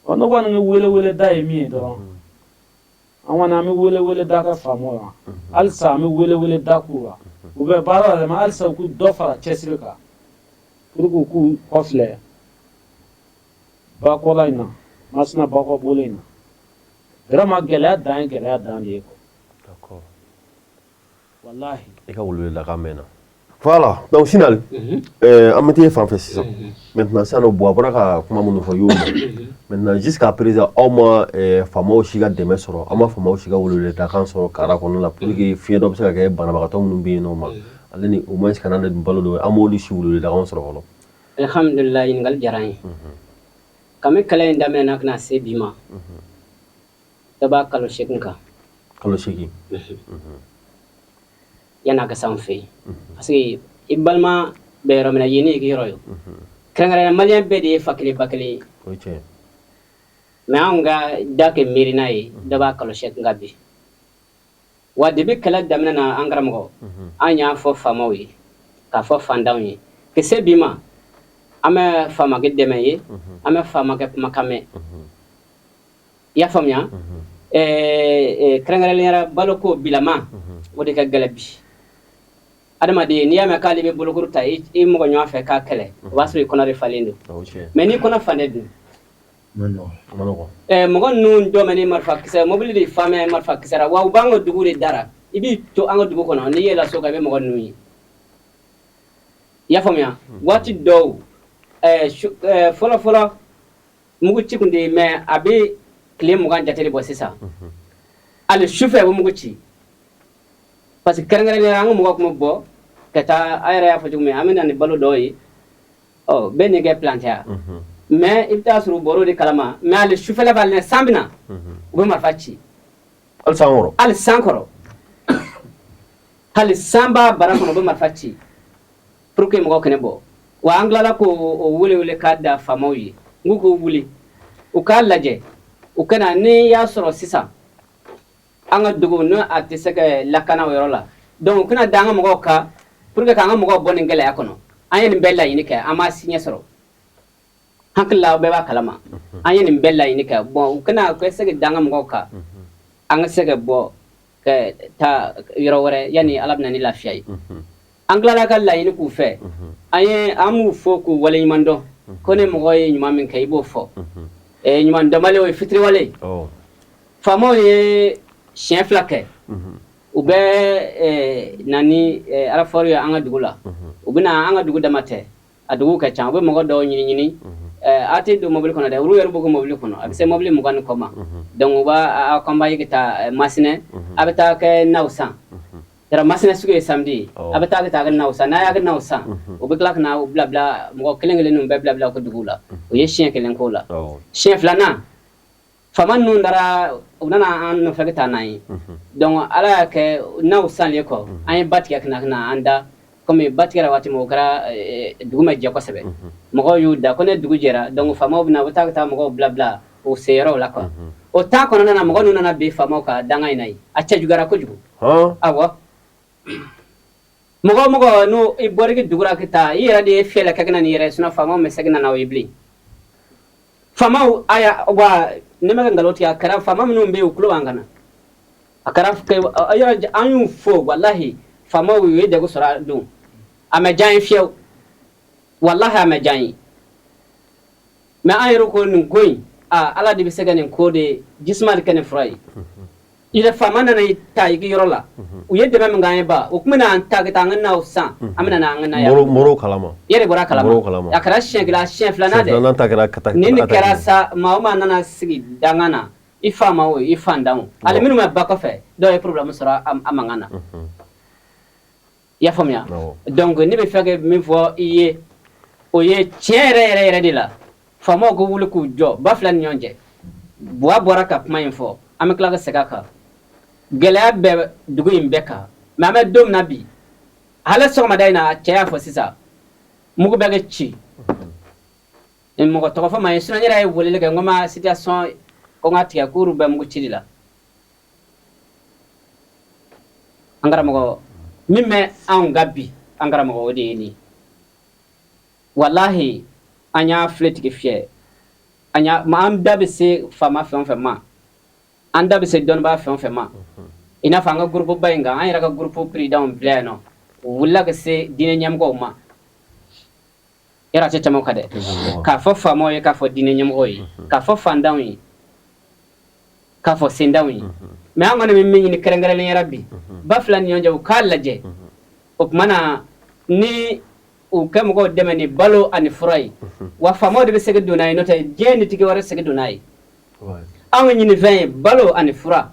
Ɔ ne kɔni bɛ wele wele da ye min ye dɔrɔn, an kɔni an bɛ wele wele da kɛ faamaw la halisa, an bɛ wele wele da k'u la, u bɛ baara la, mais halisa u k'u dɔ fara cɛsiri kan pour que u k'u kɔfilɛ bakɔla in na, Masina bakɔ bolo in na. Vraiment gɛlɛya dan ye gɛlɛya dan de ye quoi. D'accord. Walahi. I ka weleweledakan mɛnna. Voilà, donc Sinali, an bɛ t'e fan fɛ sisan. Maintenant sisan nɔ, Buwa bɔra ka kuma minnu fɔ, i y'o mɛn. Maintenant jusqu'à présent aw ma faamaw si ka dɛmɛ sɔrɔ, aw ma faamaw si ka weleweledakan sɔrɔ kara kɔnɔna la pour que fiɲɛ dɔ bɛ se ka kɛ banabagatɔ minnu bɛ yen nɔ ma. Ale ni au moins ka na ni balo dɔ ye, an m'olu si weleweledakan sɔrɔ fɔlɔ. Alhamdulillah, ɲininkali diyara n ye. Kami kɛlɛ in daminɛna ka na se bi ma, dɔ b'a kalo 8 kan. Kalo 8. Yan'a ka s'anw fɛ yen, parce que i balima bɛ yɔrɔ min na, yen y'i yɔrɔ ye. Kɛrɛnkɛrɛnnenya maliyɛn bɛɛ de ye fa kelen ba kelen ye. O ye tiɲɛ. Mais anw ka da kɛ miirina ye, dɔ b'a kalo 8 kan bi. Wa depuis kɛlɛ daminɛ na, an karamɔgɔ, an y'a fɔ faamaw ye, k'a fɔ fantanw ye, ka se bi ma, an bɛ faamakɛ dɛmɛ ye, an bɛ faamakɛ kumakan mɛn. I y'a faamuya? Kɛrɛnkɛrɛnnenya la, baloko bilama, o de ka gɛlɛn bi. Adamaden, n'i y'a mɛn k'ale bɛ bolokuru ta i mɔgɔ ɲɔgɔn fɛ k'a kɛlɛ, o b'a sɔrɔ i kɔnɔ de falen don. Mais n'i kɔnɔ falen dun, mɔgɔ ninnu dɔ mɛ ni marifa kisɛ, mobili de fa mɛ marifa kisɛ la, wa u b'an ka dugu de dara. I b'i to an ka dugu kɔnɔ, n'i yɛlɛla so kan, i bɛ mɔgɔ ninnu ye. I y'a faamuya? Waati dɔw fɔlɔ fɔlɔ, mugu ci kun tɛ yen, mais a bɛ tile 20 jate de bɔ sisan. Hali sufɛ u bɛ mugu ci, parce que kɛrɛnkɛrɛnnenya la an ka mɔgɔw tun bɛ bɔ ka taa, a yɛrɛ y'a fɔ cogo min, an bɛ na ni balo dɔw ye, ɔ bɛɛ n'i kɛ planté, mais i bɛ taa sɔrɔ u bɔr'o de kalama. Mais hali sufɛla b'a la, san bɛ na, u bɛ marifa ci. Hali san kɔrɔ. Hali san kɔrɔ, hali san b'a bara kɔnɔ, u bɛ marifa ci pour que mɔgɔw kana bɔ. Wa an tilala k'o wele wele k'a da faamaw ye, n k'u k'u wuli u k'a lajɛ, u kana n'i y'a sɔrɔ sisan an ka dugu n'o a tɛ se ka lakana o yɔrɔ la, donc u kana da an ka mɔgɔw kan pour que k'an ka mɔgɔw bɔ nin gɛlɛya kɔnɔ. An ye nin bɛɛ laɲini kɛ, an m'a si ɲɛ sɔrɔ. Hakili la aw bɛɛ b'a kalama, an ye nin bɛɛ laɲini kɛ. Bon, u kana u ka se ka da an ka mɔgɔw kan, an ka se ka bɔ ka taa yɔrɔ wɛrɛ yanni Ala bɛna ni lafiya ye. An tilala ka laɲini k'u fɛ, an ye an b'u fo k'u waleɲuman dɔn, ko ni mɔgɔ ye ɲuman min kɛ, i b'o fɔ. Ɲuman dɔnbali, o ye fitiriwale ye. Faamaw ye siɲɛ 2 kɛ, u bɛ na ni renfort ye an ka dugu la. U bɛ na an ka dugu dama tɛ, a dugu ka ca. U bɛ mɔgɔ dɔw ɲini ɲini, a tɛ don mobili kɔnɔ dɛ, olu yɛrɛ b'u ka mobili kɔnɔ, a bɛ se mobili 20 ni kɔ ma. Donc u b'a accompagner ka taa Masinɛ, a bɛ taa kɛ naw san. Yɛrɛ Masina sugu ye samedi ye, a bɛ taa ka taa kɛ naw san. N'a y'a kɛ naw san, u bɛ tila ka na u bila bila mɔgɔ kelen kelen ninnu bɛɛ bila bila u ka dugu la. O ye siɲɛ 1 k'o la. Siɲɛ 2nan, faama ninnu taara, u nana an nɔfɛ ka taa n'an ye. Donc Ala y'a kɛ, n'aw sanlen kɔ, an ye ba tigɛ ka na ka na an da. Komi ba tigɛra waati min, o kɛra dugu ma jɛ kosɛbɛ, mɔgɔw y'u da ko ne dugu jɛra. Donc faamaw bɛ na, u bɛ taa ka taa mɔgɔw bila bila u seyɔrɔw la quoi. O temps kɔnɔna na, mɔgɔ ninnu nana bin faamaw kan danga in na yen, a cɛ juguyara kojugu. Awɔ, mɔgɔ o mɔgɔ n'o i bɔra i ka dugu la ka taa, i yɛrɛ de ye fɛɛrɛ kɛ ka na n'i yɛrɛ ye, sinon faamaw ma se ka na n'aw ye bilen. Faamaw aya wa, ne ma ka nkalon tigɛ, a kɛra faama minnu bɛ yen, u tulo b'an kan na. A kɛra yɔrɔ an y'u fo, walahi faamaw u ye degun sɔrɔ a don, a ma diya an ye fiyewu, walahi a ma diya an ye. Mais an yɛrɛ ko nin ko in, aa Ala de bɛ se ka nin ko de jisuma de kɛ nin fura ye. Yɛrɛ faama nana i ta i yɔrɔ la, u ye dɛmɛ min k'an ye ba, u tun bɛna an ta ka taa an ka naw san, an bɛna an ka na yan. Mɔrɔw kalama. I yɛrɛ bɔra kalama. A kɛra siɲɛ 1, siɲɛ 2nan dɛ. Filanan ta kɛra ka taa. Ni nin kɛra sa, maa o maa nana sigi danga na, I faama o, i fantan o, hali minnu bɛ ba kɔfɛ, dɔw ye problème sɔrɔ a mankan na. I y'a faamuya? Donc ne bɛ fɛ ka min fɔ i ye, o ye tiɲɛ yɛrɛ yɛrɛ yɛrɛ de la, faamaw ka wuli k'u jɔ ba fila ni ɲɔgɔn cɛ. Buwa bɔra ka kuma in fɔ, an bɛ tila ka segin a kan. Gɛlɛya bɛ dugu in bɛɛ kan, mais an bɛ don min na bi, hali sɔgɔmada in na, cɛ y'a fɔ sisan, mugu bɛ kɛ ci, mɔgɔ tɔgɔ fɔ ma ye. Sinon n yɛrɛ ye weleli kɛ, n ko ma situation ko n ka tigɛ k'olu bɛ mugu ci de la. An karamɔgɔ, min bɛ anw ka bi, an karamɔgɔ, o de ye nin. Walahi, an y'a filetigi fiyɛ, an y'a an da bɛ se faama fɛn o fɛn ma, an da bɛ se dɔnnibaa fɛn o fɛn ma, i n'a fɔ an ka groupe ba in kan, an yɛrɛ ka groupe président bila yan nɔ, u wulila ka se diinɛ ɲɛmɔgɔw ma. Yɔrɔ a tɛ tɛmɛ o kan dɛ, k'a fɔ faamaw ye, k'a fɔ diinɛ ɲɛmɔgɔw ye, k'a fɔ fantanw ye, k'a fɔ sentanw ye. Mais an kɔni bɛ min ɲini kɛrɛnkɛrɛnnen yɛrɛ bi, ba fila ni ɲɔgɔn cɛ, u k'a lajɛ. O tuma na, ni u kɛ mɔgɔw dɛmɛ ni balo ani fura ye, wa faamaw de bɛ se ka don n'a ye, n'o tɛ diɲɛ ni tigi wɛrɛ se ka don n'a ye. Anw ka ɲinifɛn ye balo ani fura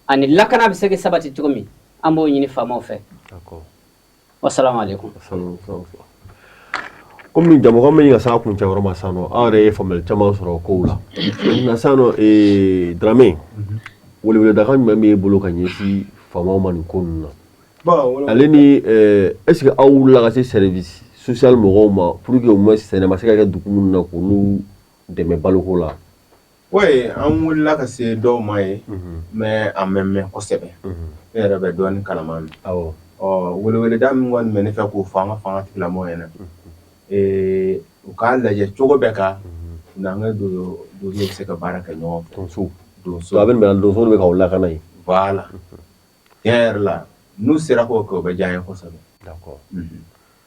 ani lakana bɛ se ka sabati cogo min, an b'o ɲini faamaw fɛ. Wasalamu alaikum. Komi jamukan bɛ ɲini ka s'a kuncɛ yɔrɔ ma sisan nɔ, aw yɛrɛ ye faamuyali caman sɔrɔ kow la nka sisan nɔ, Dramé, weleweledakan jumɛn b'e bolo ka ɲɛsin faamaw ma nin ko ninnu na? Ale ni est ce que aw wulila ka se service social mɔgɔw ma pour que au moins sɛnɛ ma se ka kɛ dugu minnu na, k'olu dɛmɛ baloko la? Oui, an wulila ka se dɔw ma ye, mais a mɛ mɛn kosɛbɛ. Ne yɛrɛ bɛ dɔɔnin kalama. Awɔ. Ɔ, weleweleda min kɔni bɛ ne fɛ k'o fɔ an ka fanga tigilamɔgɔw ɲɛna, u k'a lajɛ cogo bɛɛ kan n'an ka donso bɛ se ka baara kɛ ɲɔgɔn fɛ. Donso. Donso. A bɛ nin donso bɛ k'aw lakana yen. Voilà, tiɲɛ yɛrɛ la, n'u sera k'o kɛ, o bɛ diya an ye kosɛbɛ. D'accord.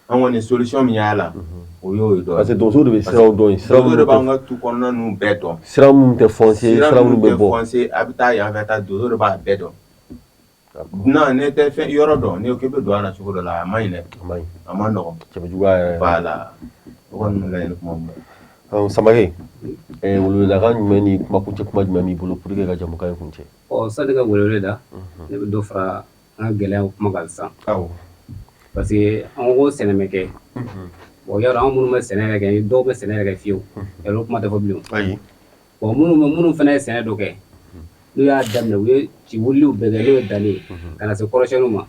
An kɔni, solution min y'a la, o y'o ye dɔɔnin. Parce que donso de bɛ siraw dɔn yen. Sira de b'an ka tu kɔnɔna ninnu bɛɛ dɔn. Sira minnu tɛ foncier, sira minnu bɛ bɔ. Foncier, a bɛ taa yan fɛ, taa, donso de b'a bɛɛ dɔn. Dunan, ne tɛ fɛn yɔrɔ dɔn, ne ko k'i bɛ don a la cogo dɔ la, a ma ɲi dɛ. A ma ɲi. A ma nɔgɔn. Cɛbɛjuguya yɛrɛ. Voilà, o kɔni laɲini kuma bɛ. Samake, weleweledakan jumɛn ni kumakuncɛ kuma jumɛn b'i bolo pour que ka jamukan in kuncɛ? Ɔ, sani ka welewele da, ne bɛ dɔ fara an ka gɛlɛyaw kuma kan sisan. Awɔ. Parce que an ko sɛnɛ bɛ kɛ. Bon, yɔrɔ an minnu bɛ sɛnɛ yɛrɛ kɛ, dɔw bɛ sɛnɛ yɛrɛ kɛ fiyewu. Yɔrɔ o kuma tɛ fɔ bilen. Ayi. Bon, minnu fana ye sɛnɛ dɔ kɛ, n'u y'a daminɛ, u ye ci wuliw bɛɛ kɛ, n'o ye danni ye, ka na se kɔrɔsiyɛnniw ma.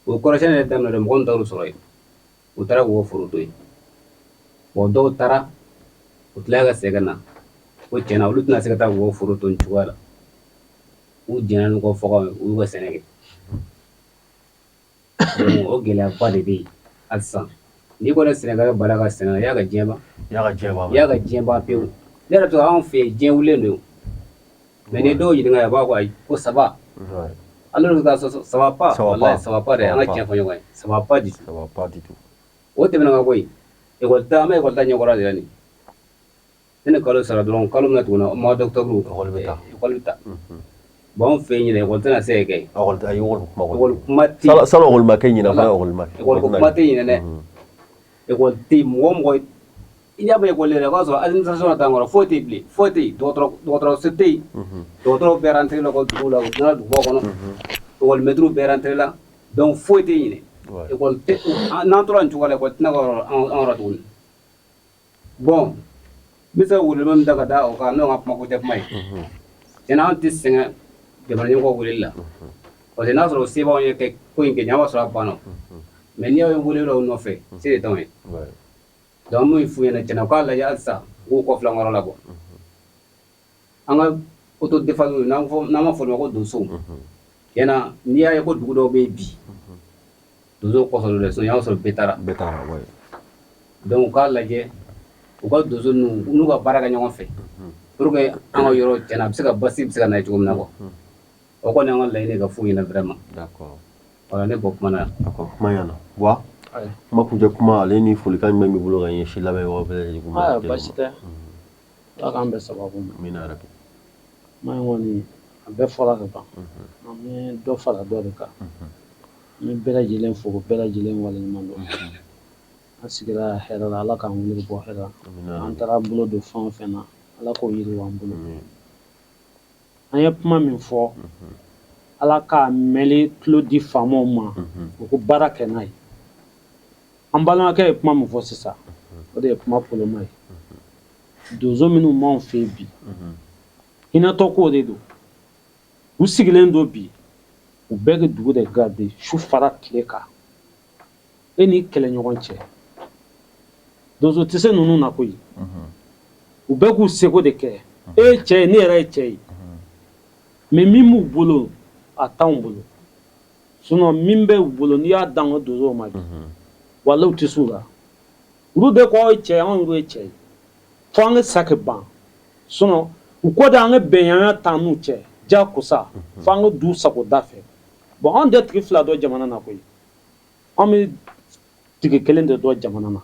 O kɔrɔsiyɛnni yɛrɛ daminɛ, mɔgɔ min taar'u sɔrɔ yen, u taara k'u ka foro to yen. Bon, dɔw taara, u tilala ka segin ka na ko tiɲɛna, olu tɛna se ka taa k'u ka foro to nin cogoya la. U jɛnna n'u ka fɔkaw ye, u y'u ka sɛnɛ kɛ. O gɛlɛyaba de bɛ yen hali sisan. N'i kɔni sɛnɛkɛla bala ka sɛnɛ, i y'a ka diɲɛ ban. I y'a ka diɲɛ ban. I y'a ka diɲɛ ban pewu. Ne yɛrɛ to anw fɛ yen, diɲɛ wulilen don. Mais ni dɔw ɲininka, a b'a fɔ ayi, ko ça va. Alors que ça va pas, wallahi ça va pas dɛ, an ka tiɲɛ fɔ ɲɔgɔn ye. Ça va pas du tout. Ça va pas du tout. O tɛmɛnen ka bɔ yen, école ta, an bɛ école ta ɲɛkɔrɔ de la nin. Ne ni kalo sara dɔrɔn, kalo min na tuguni, mois d'octobre, école bɛ taa. École bɛ taa. Bon, anw fɛ yen ɲinɛ, école tɛna se ka kɛ. École, ayi, école kuma kɔni. École kuma tɛ yen. Salon école ma kɛ ɲinɛ fana, école ma kɛ. École ko kuma tɛ ɲinɛ dɛ. École tɛ yen, mɔgɔ o mɔgɔ i ɲɛ bɛ école yɛrɛ, o b'a sɔrɔ administration t'an kɔrɔ, foyi tɛ yen bilen, foyi tɛ yen, dɔgɔtɔrɔso tɛ yen. Dɔgɔtɔrɔw bɛɛ rentré la ka dugu la, u donna duguba kɔnɔ. École maître bɛɛ rentré la, donc foyi tɛ yen ɲinɛ. École tɛ, n'an tora nin cogo la, école tɛna kɛ an yɔrɔ tuguni. Bon, n bɛ se ka welewele min ta ka da o kan, n'o ka kuma ko tɛ kuma ye. Tiɲɛna, an tɛ sɛgɛn jamana ɲɛmɔgɔw weleli la. Parce que n'a sɔrɔ se b'anw ye kɛ ko in kɛ ɲɛ, b'a sɔrɔ a banna. Mais n'i y'aw wele u nɔfɛ, se de t'anw ye. Donc an b'o f'u ɲɛna, tiɲɛna, u k'a lajɛ halisa, u k'u kɔfilɛ an kɔrɔ la bɔ. An ka autodéfense, n'an b'a fɔ o ma ko donsow. Tiɲɛna, n'i y'a ye ko dugu dɔw bɛ yen bi, donsow kɔsɔn don dɛ, sinon i y'a sɔrɔ bɛɛ taara. Bɛɛ taara, ouais. Donc u k'a lajɛ, u ka donso ninnu n'u ka baara kɛ ɲɔgɔn fɛ, pour que an ka yɔrɔ, tiɲɛna, a bɛ se ka basi bɛ se ka na ye cogo min na quoi. O kɔni y'an ka laɲini ka f'u ɲɛna vraiment. D'accord. Voilà, ne bɔ kuma na. D'accord, kuma ɲɛna. Wa kuma kuncɛ kuma, ale ni folikan jumɛn b'i bolo ka ɲɛsin lamɛnbagaw bɛɛ lajɛlen ma? Aa, baasi tɛ. Ala k'an bɛn sababu ma. Amina yarabi. Kuma in kɔni, a bɛɛ fɔra ka ban. An bɛ dɔ fara dɔ de kan. An bɛ bɛɛ lajɛlen fo, bɛɛ lajɛlen waleɲuman dɔn. An sigira hɛrɛ la, Ala k'an wuli bɔ hɛrɛ la. An taara bolo don fɛn o fɛn na, Ala k'o yiriwa an bolo. An ye kuma min fɔ, Ala k'a mɛnli tulo di faamaw ma, u ko baara kɛ n'a ye. An balimakɛ ye kuma min fɔ sisan, o de ye kuma koloma ye. Donso minnu b'anw fɛ yen bi, hinɛtɔ ko de don. U sigilen don bi, u bɛɛ bɛ dugu de garder su fara tile kan. E n'i kɛlɛɲɔgɔn cɛ, donso tɛ se ninnu na koyi. U bɛɛ k'u seko de kɛ. E ye cɛ ye, ne yɛrɛ ye cɛ ye, mais min b'u bolo, a t'anw bolo. Sinon min bɛ u bolo, n'i y'a dan o donsow ma bi, walahi u tɛ s'u la. Olu de ko aw ye cɛ ye, anw yɛrɛ ye cɛ ye, fo an ka sa ka ban. Sinon u ko de an ka bɛnɲaya t'an n'u cɛ jakosa, fo an ka du sago da fɛ. Bon, anw tɛ tigi fila dɔn jamana na koyi, an bɛ tigi kelen de dɔn jamana na.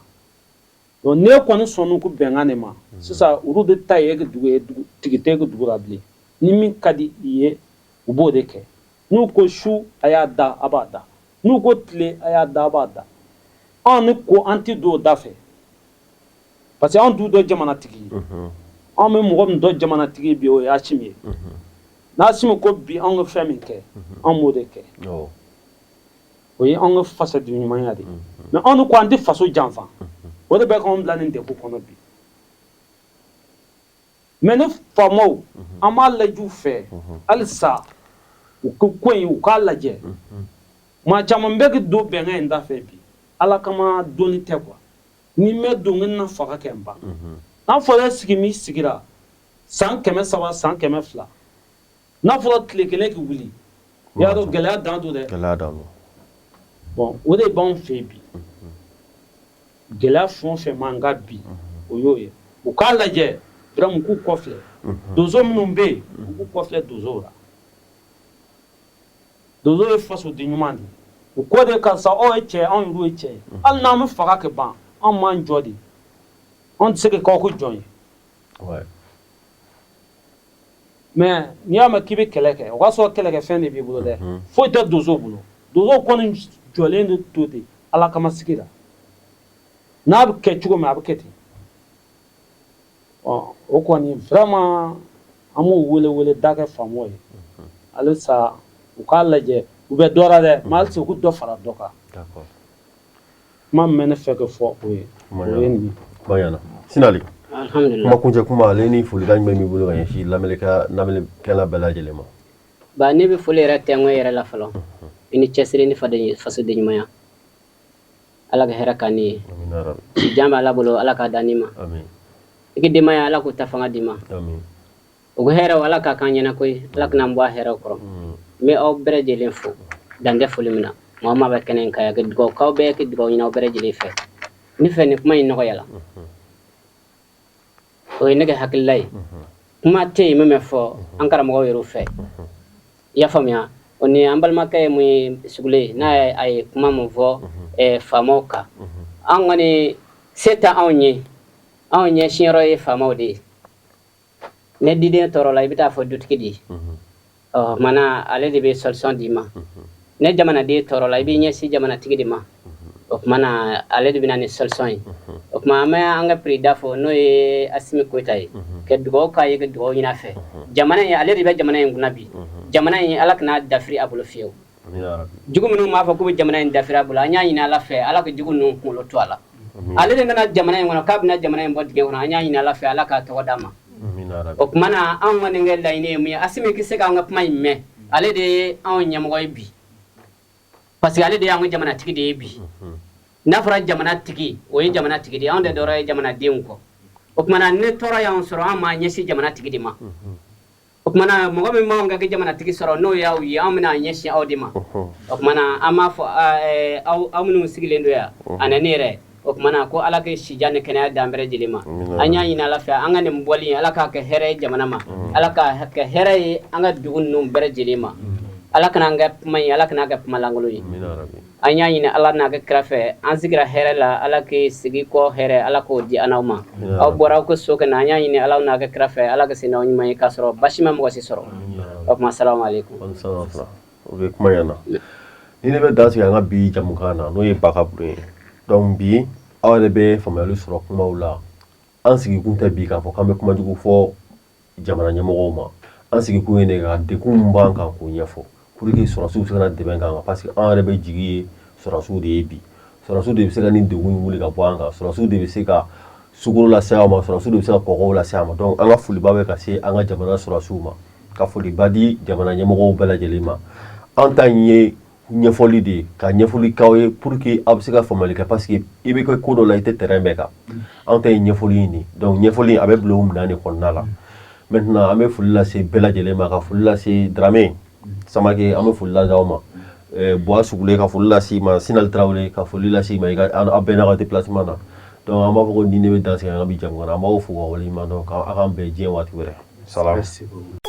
Donc n'e kɔni sɔnn'u ko bɛnkan de ma sisan, olu de ta ye e ka dugu ye, tigi tɛ e ka dugu la bilen. Ni min ka di i ye, u b'o de kɛ. N'u ko su a y'a da, a b'a da. N'u ko tile a y'a da, a b'a da. Anw ni ko an tɛ don o da fɛ, parce que anw t'u dɔn jamanatigi ye. Anw bɛ mɔgɔ min dɔn jamanatigi bi, o ye Asimi ye. N'Asimi ko bi anw ka fɛn min kɛ, anw b'o de kɛ. O ye anw ka fasoden ɲumanya de ye. Mais anw ko an tɛ faso janfa, o de bɛ k'anw bila nin degun kɔnɔ bi. Mais ne faamaw, an b'a lajɛ u fɛ halisa, u ka ko in, u k'a lajɛ. Maa caman bɛ ka don bɛnkan in da fɛ bi, Ala kama doni tɛ quoi. Ni n bɛ don, n na faga kɛ n ban. N'a fɔra sigi min sigira san 300, san 200, n'a fɔra tile kelen k'i wuli, i y'a dɔn gɛlɛya dan don dɛ. Gɛlɛya dan don. Bon, o de b'anw fɛ bi. Gɛlɛya fɛn o fɛn b'an kan bi, o y'o ye. U k'a lajɛ vraiment, u k'u kɔfilɛ. Donso minnu bɛ yen, u k'u kɔfilɛ donsow la. Donso ye fasoden ɲuman de ye. U ko de karisa, aw ye cɛ, anw yɛrɛ ye cɛ ye. Hali n'an bɛ faga kɛ ban, anw b'an jɔ de, anw tɛ se ka k'aw ko jɔn ye. Mais n'i y'a mɛn k'i bɛ kɛlɛ kɛ, o k'a sɔrɔ kɛlɛkɛfɛn de b'i bolo dɛ. Foyi tɛ donso bolo. Donso kɔni jɔlen de to ten Ala kama sigi la. N'a bɛ kɛ cogo min, a bɛ kɛ ten. Ɔ, o kɔni vraiment, an b'o wele wele da kɛ faamaw ye halisa, u k'a lajɛ. U bɛ dɔ la dɛ, mais halisa u k'u dɔ fara dɔ kan. Kuma min bɛ ne fɛ ka fɔ, o ye o ye nin ye. Kuma ɲɛna, Sinali. Alhamdulillah. Kuma kuncɛ kuma, ale ni folikan jumɛn b'i bolo ka ɲɛsin lamɛnnikɛla bɛɛ lajɛlen ma? Ba, ne bɛ foli yɛrɛ tɛnko yɛrɛ la fɔlɔ. I ni cɛsiri ni faden fasoden ɲumanya. Ala ka hɛrɛ k'an ni ye. Amina rabi. Si jan bɛ Ala bolo, Ala k'a dan n'i ma. Amin. I ka denbaya, Ala k'u ta fanga d'i ma. Amin. O ko hɛrɛw, Ala k'a k'an ɲɛna koyi. Ala kana an bɔ a hɛrɛw kɔrɔ. N bɛ aw bɛɛ lajɛlen fo dan tɛ foli min na. Maa o maa bɛ kɛnɛ in kan yan, ka dugawu k'aw bɛɛ, ka dugawu ɲini aw bɛɛ lajɛlen fɛ. Ne fɛ nin kuma in nɔgɔya la. O ye ne ka hakilila ye. Kuma tɛ yen min bɛ fɔ an karamɔgɔw yɛrɛ fɛ. I y'a faamuya, o ni an balimakɛ ye mun ye Sugule n'a ye, a ye kuma min fɔ faamaw kan. An kɔni se tɛ anw ye, anw ɲɛsinyɔrɔ ye faamaw de ye. Ne diden tɔɔrɔ la, i bɛ taa fɔ dutigi de ye. Ɔ mana, ale de bɛ solution d'i ma. Ne jamanaden tɔɔrɔ la, i b'i ɲɛsin jamanatigi de ma. O tuma na, ale de bɛ na ni solution ye. O tuma, an bɛ an ka président fɔ, n'o ye Asimi Goyita ye, ka dugawu k'a ye, ka dugawu ɲini a fɛ. Jamana in, ale de bɛ jamana in kunna bi. Jamana in, Ala kana dafiri a bolo fiyewu. Amina rabi. Jugu minnu b'a fɔ k'u bɛ jamana in dafiri a bolo, an y'a ɲini Ala fɛ, Ala ka jugu ninnu kunkolo to a la. Ale de nana jamana in kɔnɔ k'a bɛna jamana in bɔ dingɛ kɔnɔ. An y'a ɲini Ala fɛ, Ala k'a tɔgɔ d'a ma. Amina rabi. O tuma na, anw kɔni ka laɲini ye mun ye? Asimi ka se k'an ka kuma in mɛn. Ale de ye anw ɲɛmɔgɔ ye bi, parce que ale de y'an ka jamanatigi de ye bi. N'a fɔra jamanatigi, o ye jamanatigi de ye. Anw de dɔrɔn ye jamanadenw kɔ. O tuma na, ne tɔɔrɔ y'anw sɔrɔ, an m'an ɲɛsin jamanatigi de ma. O tuma na, mɔgɔ min m'anw ka kɛ jamanatigi sɔrɔ, n'o y'aw ye, anw bɛna ɲɛsin aw de ma. O tuma na, an b'a fɔ aw minnu sigilen don yan ani ne yɛrɛ, o tuma na, ko Ala ka sijan ni kɛnɛya d'an bɛɛ lajɛlen ma. An y'a ɲini Ala fɛ, an ka nin bɔli in, Ala k'a kɛ hɛrɛ ye jamana ma, Ala k'a kɛ hɛrɛ ye an ka dugu ninnu bɛɛ lajɛlen ma. Ala kana an ka kuma in, Ala kana kɛ kuma lankolon ye. Amina rabi. An y'a ɲini Ala n'a kɛ kira fɛ, an sigira hɛrɛ la, Ala k'i sigi kɔ hɛrɛ, Ala k'o di an n'aw ma. Aw bɔra aw ka so ka na, an y'a ɲini Ala n'a kɛ kira fɛ, Ala ka se n'aw ɲuman ye k'a sɔrɔ basi ma mɔgɔ si sɔrɔ. O tuma, salamu aleykum. O bɛ kuma ɲɛna ni ne bɛ dan sigi an ka bi jamukan na, n'o ye Ba ka bulon ye. Donc bi, aw yɛrɛ bɛ faamuyali sɔrɔ kumaw la. An sigikun tɛ bi k'a fɔ k'an bɛ kuma jugu fɔ jamana ɲɛmɔgɔw ma. An sigikun ye de ka degun min b'an kan k'o ɲɛfɔ pour que sɔrɔdasiw bɛ se ka na dɛmɛ k'an kan, parce que an yɛrɛ bɛ jigi ye sɔrɔdasiw de ye bi. Sɔrɔdasiw de bɛ se ka nin degun in wuli ka bɔ an kan, sɔrɔdasiw de bɛ se ka sukaro lase an ma, sɔrɔdasiw de bɛ se ka kɔgɔw lase an ma. Donc an ka foliba bɛ ka se an ka jamana sɔrɔdasiw ma, ka foliba di jamana ɲɛmɔgɔw bɛɛ lajɛlen ma. An ta in ye ɲɛfɔli de ye, ka ɲɛfɔli k'aw ye pour que aw bɛ se ka faamuyali kɛ, parce que i bɛ kɛ ko dɔ la, i tɛ terrain bɛɛ kan. An ta ye ɲɛfɔli in de, donc ɲɛfɔli a bɛ bila o minɛn de kɔnɔna la. Maintenant, an bɛ foli lase bɛɛ lajɛlen ma, ka foli lase Dramé Samake, an bɛ foli lase aw ma, Buwa Sugule, ka foli lase i ma, Sinali Tarawele, ka foli lase i ma, i ka aw bɛɛ n'a ka déplacement na. Donc an b'a fɔ ko nin de bɛ dan sigi an ka bi jamu na. An b'aw fo ka waleɲuman dɔn, k'aw k'an bɛn diɲɛ waati wɛrɛ. Salam. Merci beaucoup.